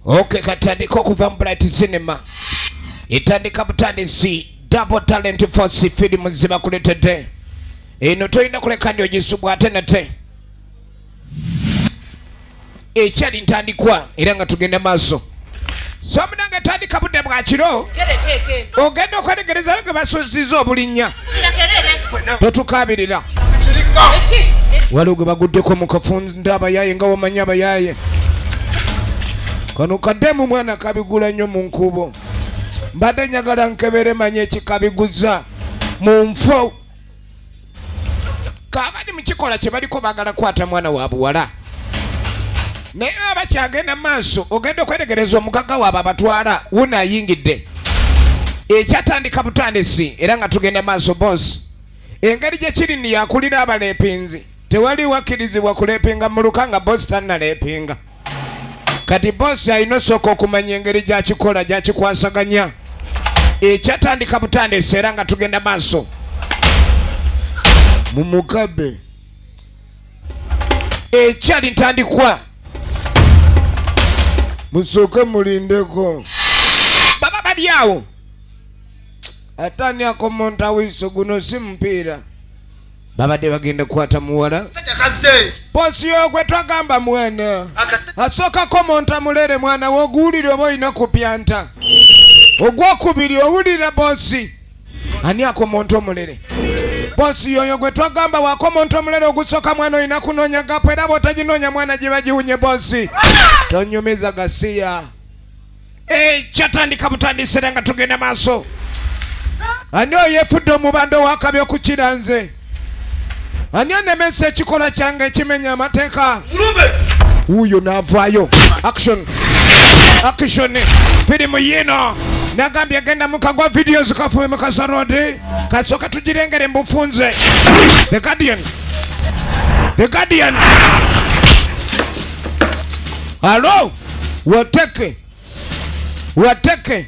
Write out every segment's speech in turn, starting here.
Ok, katandika okuva mu Bright Cinema, etandika butandisi. Double Talent Force firimu zibakuletedde eno, tolina kuleka ndi ogisubwa ate nate ekyali ntandikwa era nga tugenda maaso. So munange, tandika budde bwa kiro, ogenda okwetegereza ge basuziza obulinnya. Totukabirira, waliwo gwe baguddeko mu kafunda abayaye, nga wamanyi abayaye kano kaddemu mwana kabigula nnyo mu nkubo. Mbadde njagala nkebere manye ekikabiguza mu nfo. Kaabadi mukikola kye baliko baagala kukwata mwana wa buwala, naye aba kyagenda maaso. Ogenda okwetegereza omugagga waabwe abatwala wuno ayingidde. Ekyatandika butandisi era nga tugenda maaso. Bosi engeri gye kiri ni yakulira abalepinzi, tewali wakkirizibwa kulepinga muluka nga bosi tannalepinga. Kati bosi alina osooka okumanya engeri gyakikola, gyakikwasaganya. Ekyatandika butandisi era nga tugenda maaso mu mugabe. Ekyali ntandikwa, musooke mulindeko, baba bali awo. Ate ani akomonta wiso? Guno si mupiira. Babadde bagenda kukwata muwala. Bosi yogwe twagamba mwana asooka komonta mulere mwana woguwulire oba olina kupyanta ogwokubiri owulira. Bosi ani akomonta omulere? Bosi yoyo gwe twagamba wakomonta omulere ogusooka, mwana olina kunoonya gapo, era bw'otaginoonya mwana giba giwunye. Bosi tonyumiza gasiya. Kyatandika butandisira nga tugenda maaso. Ani oyo yefudde omubando wakabi okukira nze? Ani anemesa ekikola kyange ekimenya amateeka? Wuuyo n'avaayo. Action, action! Firimu yiino nagambye genda mukagwa videos kafume mukasa road, kasooka tugirengere mbufunze. The Guardian, The Guardian. Alo, wateke wateke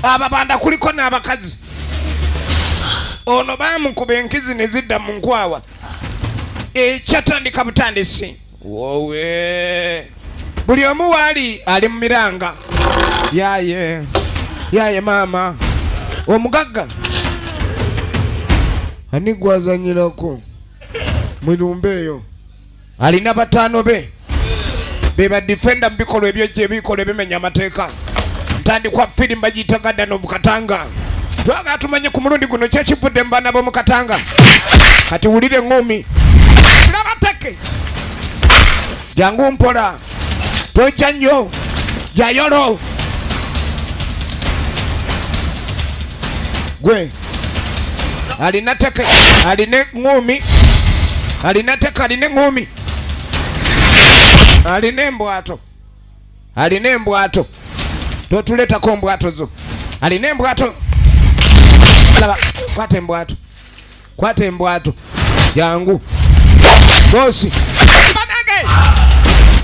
ababanda kuliko n'abakazi. Ono bamukuba enkizi ne zidda mu nkwawa. Ekyatandika butandisi. Wowe, buli omu waali ali mu miranga. Yaye yaye, maama omugagga ani gwazanyirako mwirumba eyo? Alina bataano be be badifenda mu bikolwa ebyo ebikolwa ebimenya amateeka. Ntandikwa firimu bagiyita Garden of Katanga. Twagala tumanye ku mulundi guno kyekivudde mu baana b'omu Katanga. Kati wulire eŋŋumi, laba teke, jangu mpola, tojja nnyo, jayolo gwe alina teke, alina eŋŋumi, alina teke, alina eŋŋumi, alina embwato, alina embwato. Totuleetako mbwato zo. Alina embwato, laba, kwata embwato, kwata embwato, jangu bosi. Banange,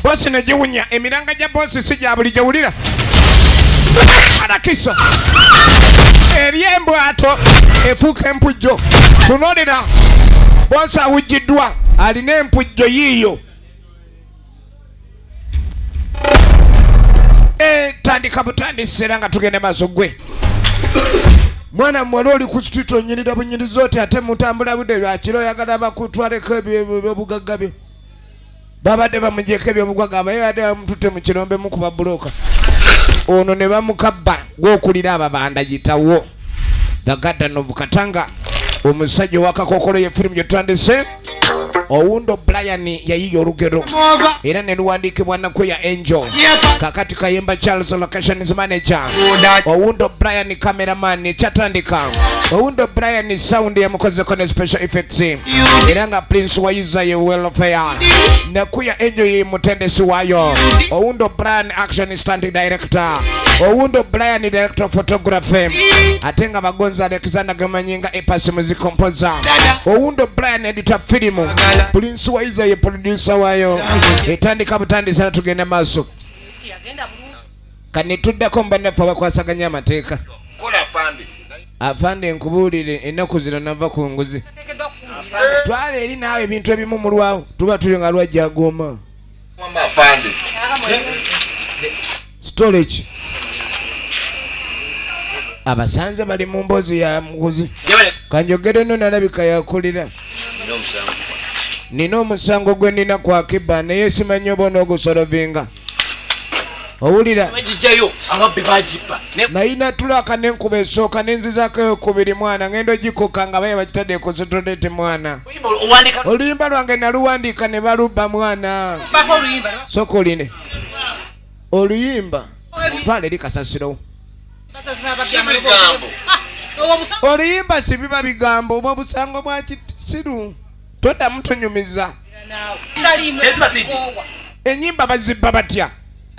bosi negiwunya. Emiranga gya bosi si gya bulijjo. Wulira alakisa eri embwato efuuka empujjo. Tunolera bosi awujjiddwa, alina empujjo yiiyo. Tandika butandisi era nga tugenda maaso. Gwe mwana muwala oli ku street, onyirira bunyiriza oti, ate mutambula budde lwakiro, oyagala bakutwaleko ebyobugagga byo. Babadde bamugyeko ebyobugagga, abaye badde bamututte mu kirombe mukuba buloka ono ne bamukabba. Gwokulira ababanda yitawo. The Garden of Katanga, omusajja owakakokolo, ye firimu gyetutandise. Owundo Brian yayiya olugero era ne luwandiikibwa Nakuya Angel. Kakati Kayemba Charles locations manager, Owundo Brian cameraman. Kyatandika Owundo Brian sound yamukozeko ne special effects, era nga Prince Wayiza ye welfare. Nakuya Angel ye mutendesi waayo. Owundo Brian action stunt director, Owundo Brian director of photography, ate nga Bagonza Alexander Gamanyinga Epas music composer, Owundo Brian editor firimu, Prince Wayiza ye producer waayo. Etandika butandisa na tugenda maaso. Kani tuddako mu bannaffe abakwasaganya amateeka. Afande, nkubuulire, ennaku zino nava ku nguzi. Twala eri naawe ebintu ebimu mulwawo, tuba tuli nga lwajja agooma. Storage abasanze bali mu mboozi ya muguzi. Kanjogere no nalabika yakulira. Nina omusango gwe nina ku Akiba, naye simanyi oba onoogusolovinga. Owulira? Bagijjayo, ababbi bagibba. Nayina tulaka n'enkuba esooka nenzizaako eyokubiri, mwana, ngenda ogikoka nga baye bakitadde concentrate, mwana. Owandika? Oluyimba lwange naluwandiika ne balubba, mwana. Bako oluyimba. Sooka oline oluyimba, twala eri kasasiro. Si bigambo. Oluyimba si biba bigambo, oba obusango bwa kisiru, toddamu tunyumiza. Teziba CD. Enyimba bazibba batya?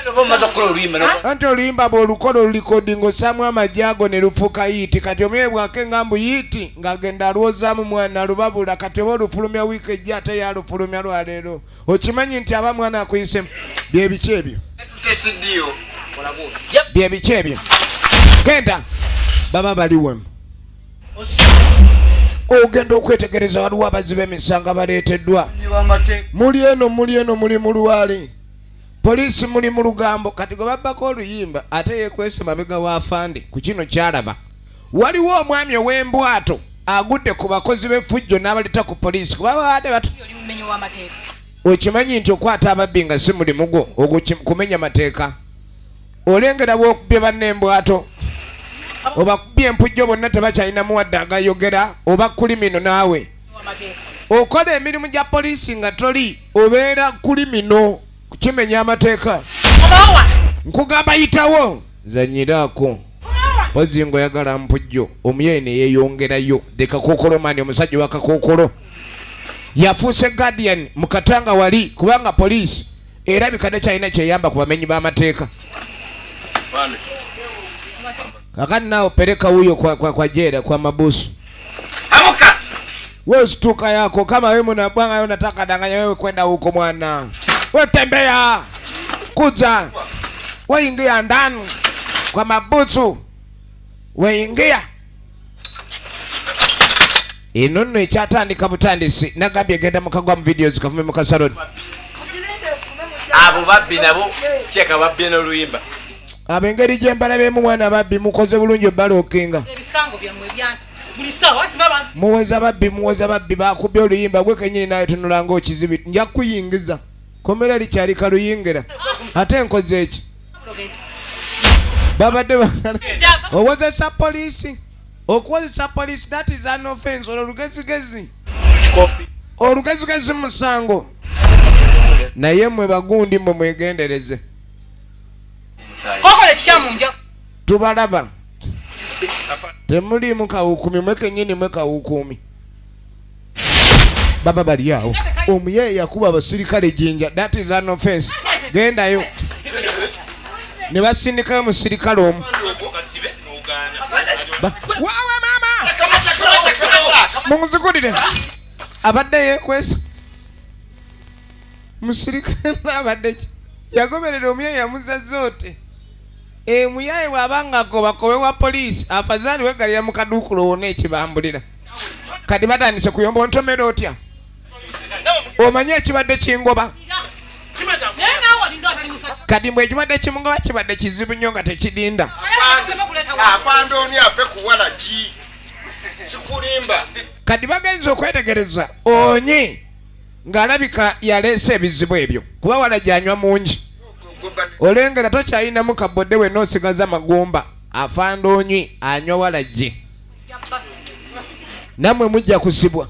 Oba omaze okukola oluyimba Anti oluyimba bw'olukola, olulikodinga, ossaamu amagye ago ne lufuuka hit. Kati omye bwake nga mbu hit ng'agenda alwozaamu, mwana, lubabula. Kati oba olufulumya wiiki ejja, ate yalufulumya lwaleero, okimanyi nti aba mwana akuyisemu. Byebiki ebyo? Tutesidiyo. Byebiki ebyo? Genda, baba bali wano. Ogenda okwetegereza, waliwo abazzi b'emisango abaleeteddwa. Muli eno, muli eno, muli mu lwali poliisi, muli mu lugambo. Kati gwe babbako oluyimba ate yeekwese mabega wa afande. Ku kino kyalaba waliwo omwami ow'embwato agudde ku bakozi b'effujjo n'abaleta ku poliisi, kuba babadde batu. Oli mumenyi w'amateeka. Okimanyi nti okwata ababbi nga si mulimu gwo, ogwo kumenya mateeka. Olengera bwokubye banna embwato, obakubye empujjo, bonna tebakyalinamu wadde agayogera, oba kulimino naawe. W'amateeka. Okola emirimu gya poliisi nga toli, obeera kulimino, kimenya amateeka. Obawa. Nkugamba yitawo, zanyiraako pozi ngaoyagala mpujjo. Omuyayi neyeyongerayo de kakokolomani, omusajja wa kakokolo yafuuse guardian mu katanga wali, kubanga poliisi erabika nekyalina kyeyamba ku bamenyi b'amateeka. Kakati naawe peleka huyo kwa jera, kwa mabusu. Amuka. Wewe stuka yako kama wewe mwana bwana, wewe unataka danganya wewe kwenda huko, mwana. Wewe tembea. Kuja. Wewe ingia ndani kwa mabusu. Wewe ingia. Eno nno ekyatandika butandisi, nagambye genda mukagwa mu videos kavume mu kasaloni. Abo babbi nabo kyeka babbye n'oluyimba. Abo engeri gye mbalabemu, mwana, babbi mukoze bulungi obbalookinga. Ebisango byammwe ebya buli ssaawa siba banzi. Muweza babbi, muweza babbi, bakubye oluyimba. Gwe kenyini naye tunula ng'okizibi, nja kuyingiza komera likyali kaluyingira. Ate nkoze eki? Babadde owozesa poliisi, okuwozesa poliisi, that is an offense. Olwo olugezigezi, olugezigezi musango. Naye mwe bagundi, mwe mwegendereze. Kokola ekikyamu nja. Tubalaba, temuliimu kawukumi, mwe kenyini mwe kawukumi. Baba bali awo, omuyaye yakuba abasirikale jinja, that is an offense. Gendayo ne basindikayo musirikale omu. Wawe mama, munzigulire. Abadde yekwesa musirikale, abadde ki yagoberera omuyaye, yamuza zoote. Emuyaye bw'aba nga agoba wa poliisi, afazaali wegalira mu kaduukulu wonna ekibambulira. Kati batandise kuyomba, ontomera otya? Omanye ekibadde kingoba? Naye naawe olinda atali musajja. Kati mbwe ekibadde kimugoba kibadde kizibu nnyo nga tekidinda. Afande oni ave kuwala ki sikulimba. Kati bagenza okwetegereza, onye ng'alabika yaleese ebizibu ebyo, kuba wala gyanywa mungi. Olengera tokyalinamu kabodde wenna, osigaza magumba. Afande onywi anywa walagi, nammwe mujja kusibwa.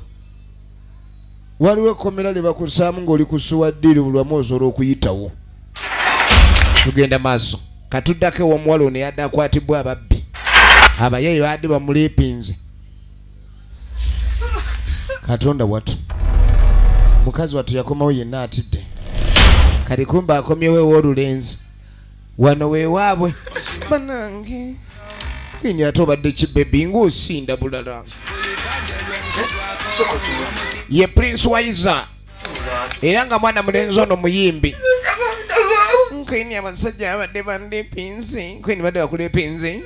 Waliwo ekkomera lye bakusaamu ng'oli kusuwa ddiiri, bulwamu osobola okuyitawo. Tugenda maaso, katuddako ew'omuwala ono eyadde akwatibwa ababbi. Abayeyi baadde bamuliipinze. Katonda watu, mukazi wattu yakomawo yenna atidde. Kati kumbe akomyewo ew'olulenzi wano weewaabwe. Banange kini, ate obadde kibebi ng'osinda bulala. Ye Prince Waiza, era nga mwana mulenzi ono muyimbi. Nkini, abasajja abadde bandipinzi. Nkini, badde bakulepinzi.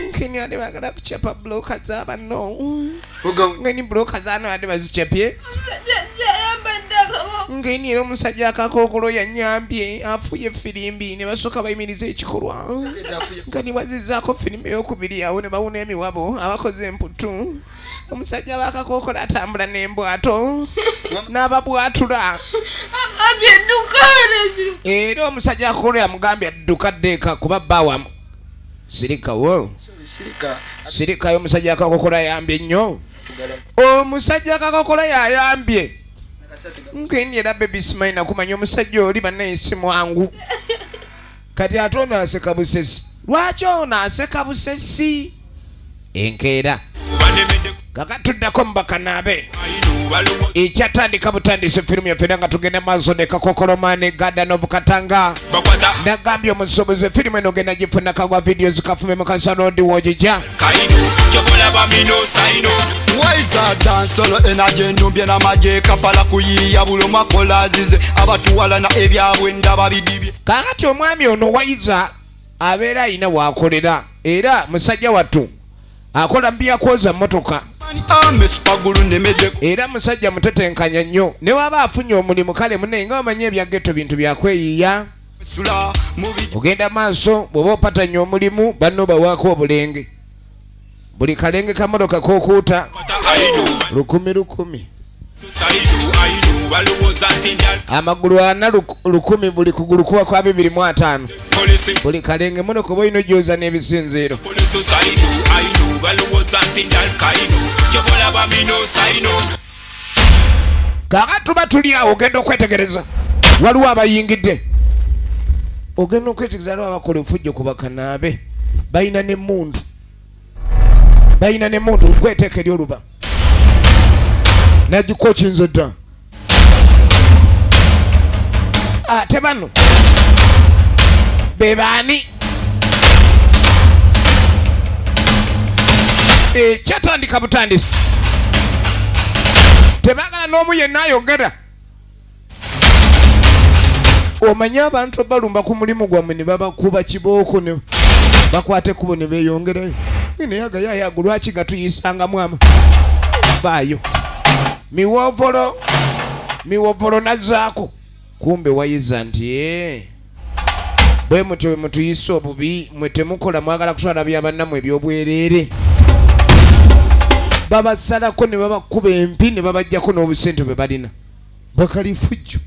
Nkini, badde bagala kukyapa buloka z'abanno. Nkini, buloka zano badde bazikyapye. Omusajja nti ayambadde Ngeni era omusajja akakookolo yanyambye afuye firimbi ne basooka bayimiriza ekikolwa nga niwazizaako firimbi eyokubiri awo ne bawuna emiwabo abakoze emputu. Omusajja w'akakookolo atambula n'embwato n'ababwatula. Era omusajja akakookolo yamugambye adduka ddeeka kuba bba sirikawo sirikayo. Omusajja akakookolo ayambye nnyo, omusajja akakookolo yayambye nkendi era baby simanyi nakumanya omusajja oli bannaye si mwangu. Kati ate ono aseka busesi. Lwaki ono aseka busesi? Enkeera kakatuddako mubakanaabe ekyatandika butandise firimu yaffe era nga tugenda maaso ne Kakokolomani Garden of Katanga. Nagambye omusobozi firimu eno ogenda gifuna Kagwa Videos kafume mukasanondi wogijja. Waiza dansolo energy endumbye n'amagye kapala kuyiiya buli omu akola azize abatuwalana ebyabwe ndaba bidibye. Kakati omwami ono Waiza abeera alina waakolera era musajja wattu akola mbiyakwoza mmotoka era musajja mutetenkanya nnyo ne waba afunye omulimu kale munne nga omanyi ebya ghetto bintu byakweyiya. Ogenda maaso bw'oba opatanya omulimu banno bawaako obulenge buli kalenge kamotoka k'okuuta 1,000 1,000 amagulu 4 1,000 buli kugulu kuba kwa 25 buli kalenge motoka oba olina ogyoza n'ebisinziiro. Kaakati tuba tuli awo ogenda okwetegereza waliwo abayingidde, ogenda okwetegereza waliwo abakola efujjo ku bakanaabe balina n'emmundu, balina n'emmundu gweteeka eri oluba nagikokinze dda. Ate bano be baani? Ekyatandika butandisi tebaagala n'omu yenna ayogera. Omanye abantu balumba ku mulimu gwammwe ne babakuba kibooko ne bakwata ekkubo ne beeyongerayo. Naye agayayago lwaki gatuyisangamu ama vaayo miwovolo miwovolo nazzaako. Kumbe Wayiza nti bwe mutyo bwe mutuyisa obubi mwe temukola mwagala kutwala bya bannammwe eby'obwereere. Babasalako ne babakuba empi ne babajjako n'obusente bwe balina. Bakalifujjo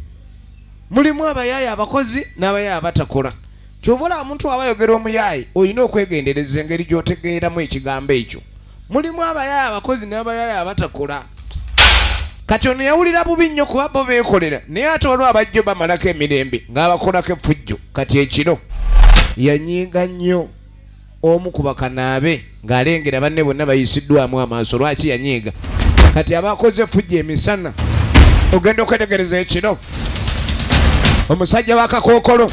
mulimu abayaaye abakozi n'abayaaye abatakola. Ky'ova olaba omuntu aba ayogera omuyaaye olina okwegendereza engeri gy'otegeeramu ekigambo ekyo. Mulimu abayaaye abakozi n'abayaaye abatakola. Kati ono yawulira bubi nnyo kuba bo beekolera naye ate waliwo abajjo bamalako emirembe ng'abakolako effujjo. Kati ekiro yanyiiga nnyo omu ku bakanaabe ng'alengera banne bonna bayisiddwamu amaaso. Lwaki yanyiiga? Kati abakoze effujjo emisana ogenda okwetegereza ekiro omusajja w'akakookolo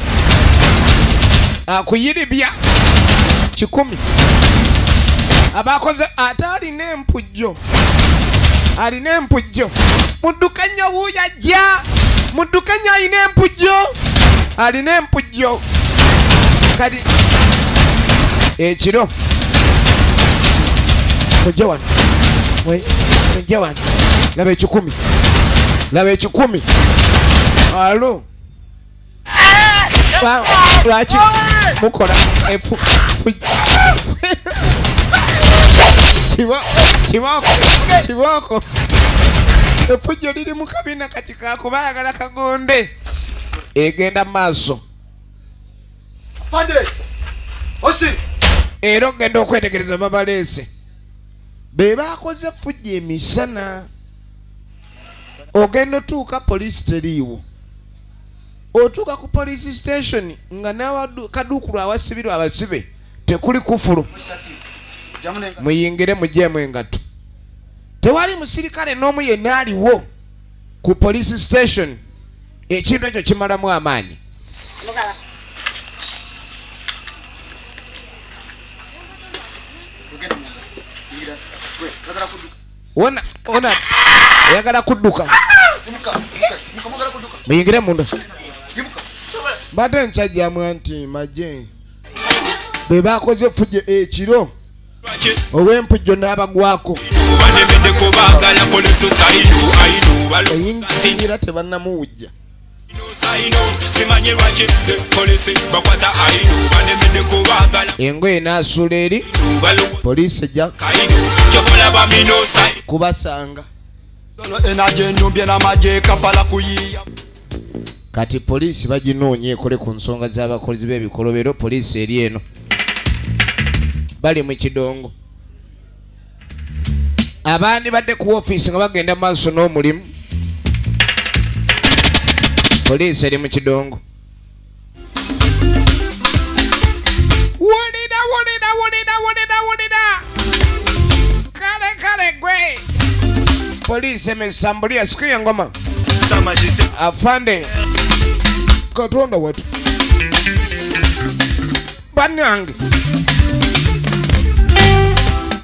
akuyiribya 1,000 abakoze ate alina empujjo, alina empujjo. Mudduke nnyo wuuyo ajja, mudduke nnyo alina empujjo, alina empujjo. Kati ekiro mujje wano, mujje wano, laba 1,000, laba 1,000. Alo lwaki mukola efu kibooko effujjo liri mu kabina kati kakuba ayagala kagonde egenda maaso. Era ogenda okwetegereza babaleese be baakoze effujjo emisana. Ogenda otuuka poliisi teriiwo, otuuka ku police station nga n'akaduukulu awasibirwa abasibe tekuli kufulu. Muyingire muggyemu engatto. Tewali musirikale n'omu yenna aliwo ku police station. Ekintu ekyo kimalamu amaanyi. Ona ona oyagala kudduka, muyingire munda. Mbadde nkyajjamu nti magye bwe bakoze effujjo ekiro olw'empujjo n'abagwako. Eyingira tebannamuwujja. Engoye n'asuula eri, poliisi ejja kubasanga. Kati poliisi baginoonya ekole ku nsonga z'abakozi b'ebikolobero. Poliisi eri eno, bali mu kidongo. Abandi badde ku ofiisi nga bagenda maaso n'omulimu. Poliisi eri mu kidongo. Wulira, wulira, wulira, wulira, wulira, kale kale gwe. Poliisi emesambulia siku ya ngoma. Afande Katonda watu bannange,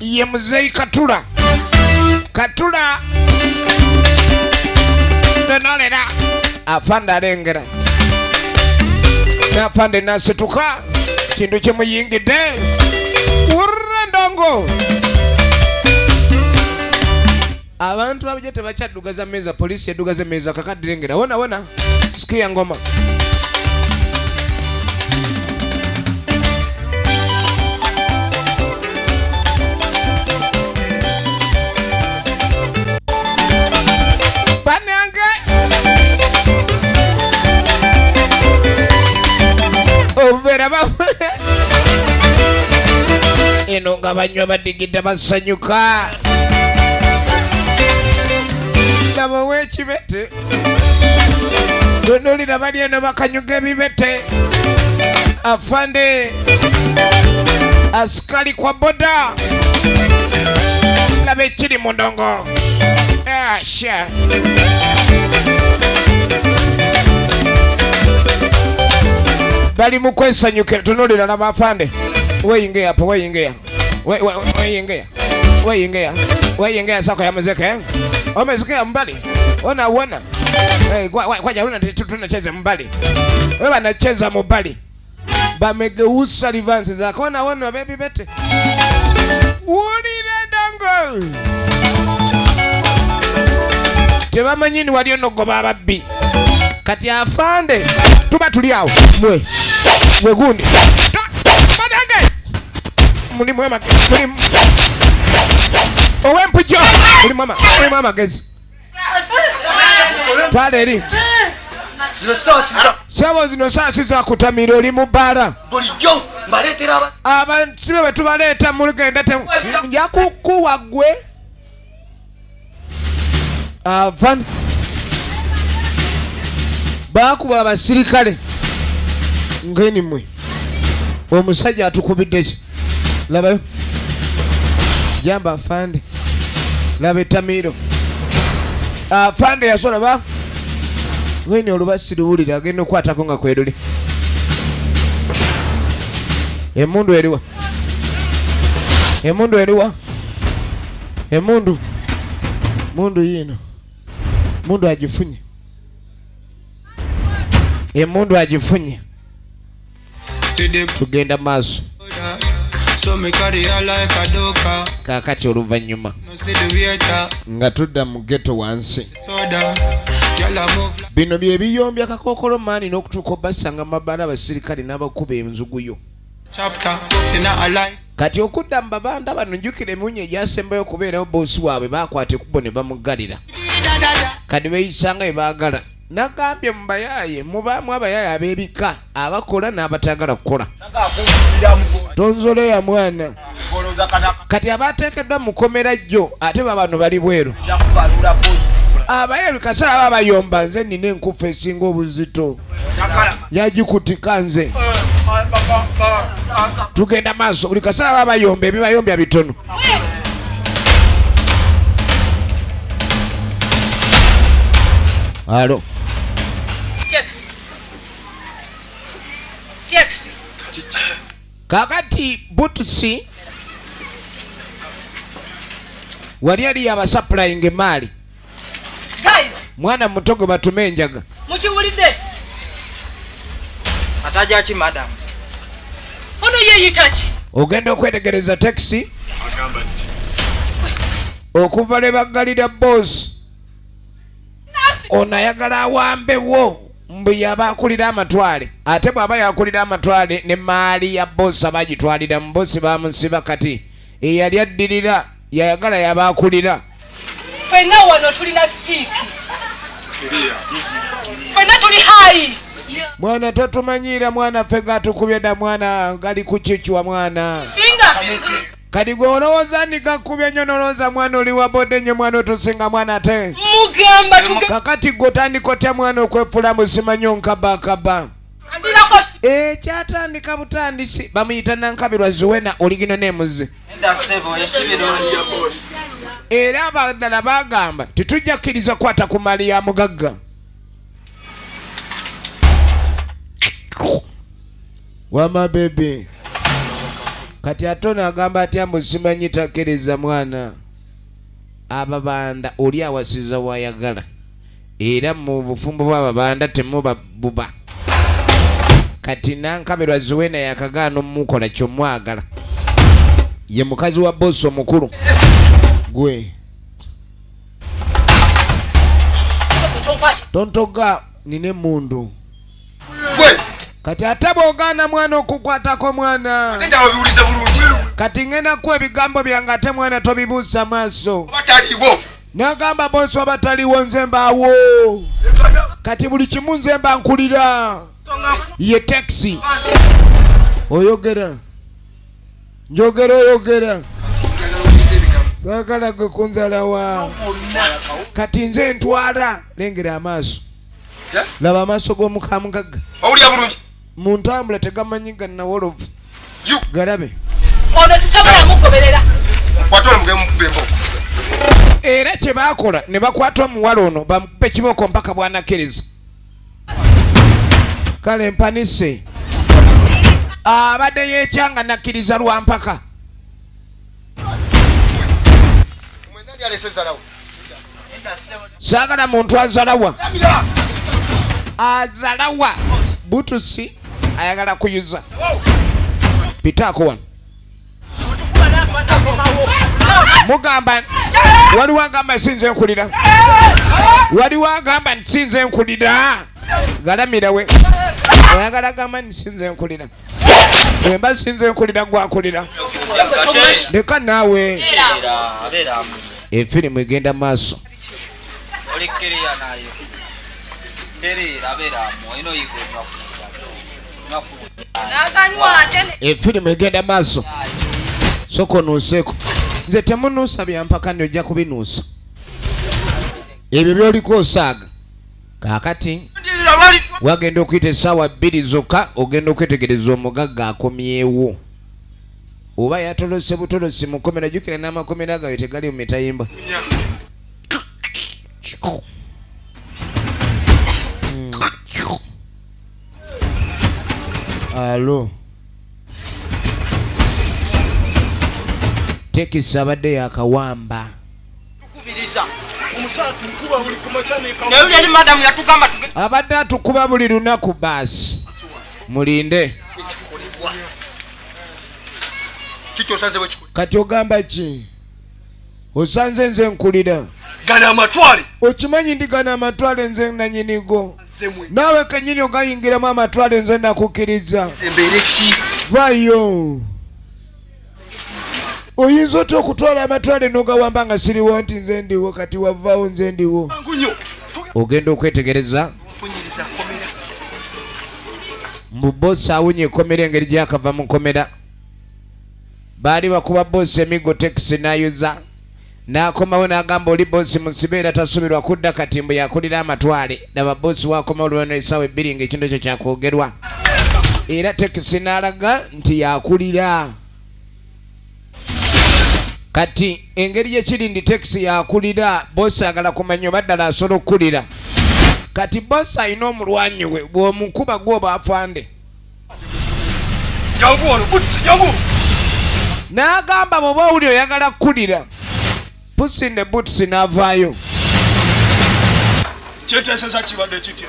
ye muzeeyi Katula. Katula tonolera. Afande alengera, n'afande nasituka, kintu kimuyingidde. Wurra ndongo. Abantu abajja tebakyaddugaza mmeeza, poliisi eddugaza emmeeza. Kakaddirengera wona wona, sikiya ngoma. Bannange, obuveera ba eno nga banywa, badigidda, basanyuka. Laba ow'ekibete, tonolira, bali eno bakanyuga ebibete. Afande askari kwa boda, laba ekiri mu ndongo. Asha bali mu kwesanyukira. Tunulira, laba afande, weyingia hapo, weyingia, weyingia, weyingia, weyingia sako ya muziki eh? Umesikia mbali, ona ona. Hey, kwa una tunacheza mbali, wewe wanacheza mbali, bamegeusa livansi zako. Ona ona baby bete wulira ndongo. Tebamanyi ni wali onogoba ababbi. Kati afande tuba tuli awo mwe mwe gundi badange mulimu mulimu ow'empujjo, mulimu amagezi. Twala eri sabo, zino saa si zakutamira, oli mu bbaala. Bulijjo mbaleetera Abantu be tubaleeta mulugenda nja kukuwa gwe avan. Bakuba abasirikale ngeni mwe, omusajja atukubidde ki? Labayo, jamba afande, laba ettamiiro. Afande yasola ba ngeni olubasiriwulira agenda okukwatako nga kweruli. Emundu eriwa? Emundu eriwa? Emundu, mundu yino, mundu agifunye, emundu agifunye. Tugenda maaso. Kaakati oluvannyuma nga tudda mu ghetto wansi, bino bye biyombya kakookolo maani n'okutuuka obasanga mabbala abasirikale n'abakuba enzuguyo. Kati okudda mu babanda bano, njukira emiwunyo egyasembayo okubeerawo, boosi waabwe baakwata ekkubo ne bamuggalira. Kati beeyisanga bye baagala. Nagambye mu bayaaye mubaamu abayaaye ab'ebika, abakola n'abataagala kukola. Tonzoleya mwana. Kati abateekeddwa mu kkomera jjo ate babano bali bweru. Abayeru kaseera baba bayomba, nze nina enkufu esinga obuzito, yagikutika nze. Tugenda maaso. Buli kaseera baba bayomba, ebibayombya bitono. Alo. Taxi. Taxi. Kakati butusi wali ali abasupplying emaali. Guys, Mwana muto gwe batume enjaga. Mukiwulidde? Ataja ki, madam? Ono yeeyita ki? Ogenda okwetegereza takisi okuva lwe baggalira boosi. Ono ayagala awambewo mbu yaba akulira amatwale, ate bw'aba yakulira amatwale ne maali ya bosi abagitwalira mu bosi bamusiba. Kati eyali addirira yayagala yaba akulira. Ffenna wano tulina stick, ffenna tuli high. Mwana totumanyiira mwana, ffe gatukubye dda mwana, gali kukikiwa mwana. Singa. Kati gwe olowooza ndi gakubye nnyo, nolowooza mwana oli wa body nnyo mwana, otusinga mwana ate. Mugamba tuge. Kakati gwe otandika otya mwana okwefula musimanyo nkabakaba? Andirako. Ekyatandika butandisi, bamuyita Nankabirwa Zuwena oligino nemuzi. Era abaddala bagamba tetujja kkiriza kukwata ku mali ya mugagga. Wama baby, kati ate ono agamba atya mbu simanyi takkiriza mwana. Ababanda oli awasiza wayagala, era mu bufumbo bw'ababanda temuba buba. Kati Nankabirwa Zuwena yakagaana omukola kyomwagala, ye mukazi wa bosi omukulu gwe. Tontoga, nina emundu. Gwe. Kati ate bw'ogaana mwana okukwatako mwana. Ate njala obiwulize bulungi. Kati ngenda kuwa ebigambo byange, ate mwana tobibuusa maaso. Oba taliiwo. N'agamba bosi oba taliwo nze mbaawo, kati buli kimu nze mba nkulira. Ye taxi oyogera njogera oyogera, saagala gwe kunzalawa. Kati nze ntwala, lengera amaaso. Laba amaaso g'omukamugagga. Owulira bulungi. Mu ntambula tegamanyi ga nawolovu. You. Galabe. Ono sisobola mugoberera. Mukwate ono, mugende mukube emboko. Era kye baakola ne bakwata omuwala ono bamukupe kiboko mpaka bwanakkiriza. Kale mpanise abadde yeekyanga nakkiriza lwampaka. Mwenna ali alese zalawo. Saagala muntu azalawa, azalawa butusi ayagala kuyuza. Pitaako wano, mugamba waliwo agamba sinze nkulira, waliwo agamba nti sinze nkulira. Galamira we oyagala gamba nti sinze nkulira, bwemba sinze nkulira gwakulira, leka naawe. Efirimu egenda maaso. Olekereya nayo tereera abeeramu olina oyiga onywa. Efirimu egenda maaso. Soka onuuseeko, nze temunuusa byampaka, nti ojja kubinuusa ebyo byoliko osaaga. Kaakati wagenda okuyita essaawa 2 zokka, ogenda okwetegereza omugagga akomyewo oba yatolose butolosi mukomera. Jjukira n'amakomera gawe tegali mu mitayimba. Alo, tekisi abadde yakawamba. Tukubiriza naye oli ali madamu yatugamba tuge. Abadde atukuba buli lunaku. Baasi mulinde. Ekikolebwa. Kiki osanze bwe kikola? Kati ogamba ki? Osanze nze nkulira. Gano amatwale. Okimanyi ndi gano amatwale nze nanyinigo. Nze mwe. Naawe kenyini ogayingiramu amatwale, nze nakukkiriza. Nze mbeere ki? Vayo. Oyinza otya okutwala amatwale n'ogawamba nga siriwo, nti nze ndiwo? Kati wavaawo, nze ndiwo. Mangu nnyo. Ogenda okwetegereza. Mpunyiriza komera. Mbu bosi awunye ekkomera, engeri gyakava mu nkomera baali bakuba bosi emiggo, tekisi n'ayuza n'akomawo n'agamba oli bosi musibe era tasubirwa kudda. Kati mbu yakulira amatwale. Laba bosi wakomawo olwana essaawa 2 ng'ekintu ekyo kyakwogerwa, era tekisi n'alaga nti yakulira. Kati engeri gyekiri ndi tekisi yakulira, bosi agala kumanya oba ddala asobola okukulira. Kati bosi alina omulwanyi we, bw'omukuba gwoba afande. Jangu wano, Butsi, jangu. N'agamba bw'oba owulira oyagala kukulira, Puss in the Boots n'avaayo. Kyeteeseza kibadde kitya?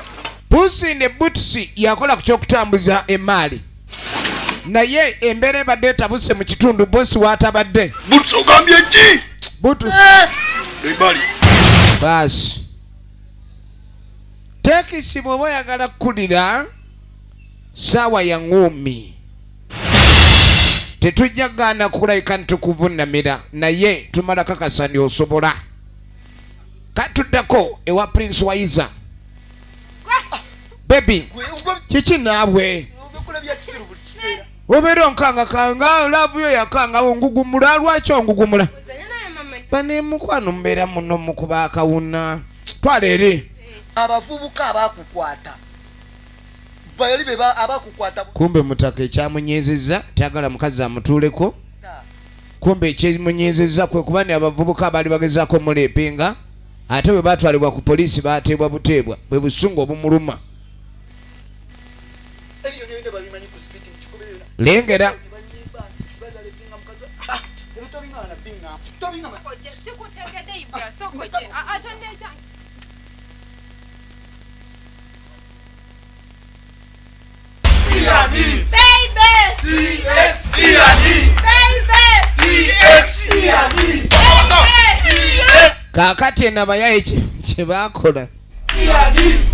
Puss in the Boots yakola ku kyokutambuza emaali, naye embeera ebadde etabuse mu kitundu bosi waatabadde. Butsi, ogambye ki? Butu. Ebbali. Baasi. Tekisi bw'oba oyagala kukulira saawa ya ŋŋuumi, tetujja kugaana kukulabika ntukuvunamira, naye tumala kakasa ndi osobola. Katuddako ewa Prince Waiza. Baby, kiki naabwe obeera onkangakanga? Love yo yakanga ongugumula. Lwaki ongugumula? Banemukwano mubeera muno mukuba akawuna. Twala eri. Abavubuka abakukwata bali be abakukwata. Kumbe mutaka ekyamunyezezza tayagala mukazi amutuuleko. Kumbe ekyemunyezezza kwe kuba ni abavubuka abaali bagezaako omuleepinga, ate bwe batwalibwa ku poliisi bateebwa buteebwa, bwe busungu obumuluma. Ebyo byonna babimanyi ku speed mu kikumi byonna. Lengera. Ne banyimba nti bazalepinga mukazi. Ah, ebyo tobingana binga tobingana. Sikutegedde, Ibra, sokoje atonde ekyange. Baby! Baby! Kaakati eno abayaye kye baakola. Baby!